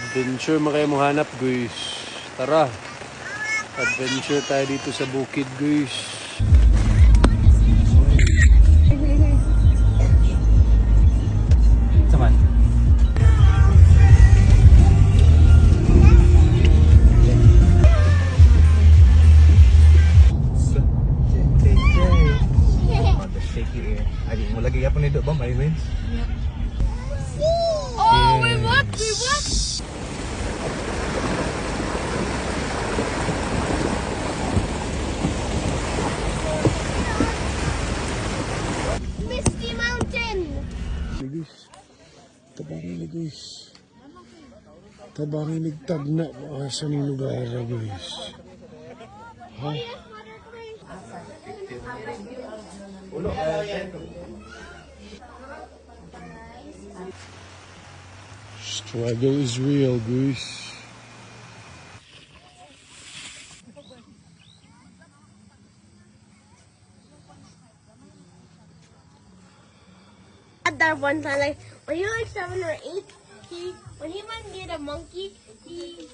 Adventure man kayo hanap, guys. Tara. Adventure tayo dito sa bukid, guys. Saman. Shaky air. Ay, mo lagi yapon nito ba may wins? Oh, we what? We what? Misty Mountain. Guys. Tabangin ni, guys. Tabangin ni tagna asa ni lugar, guys. Ha? Struggle is real, guys. At that one time, like when he was like 7 or 8, he when he went near the monkey, he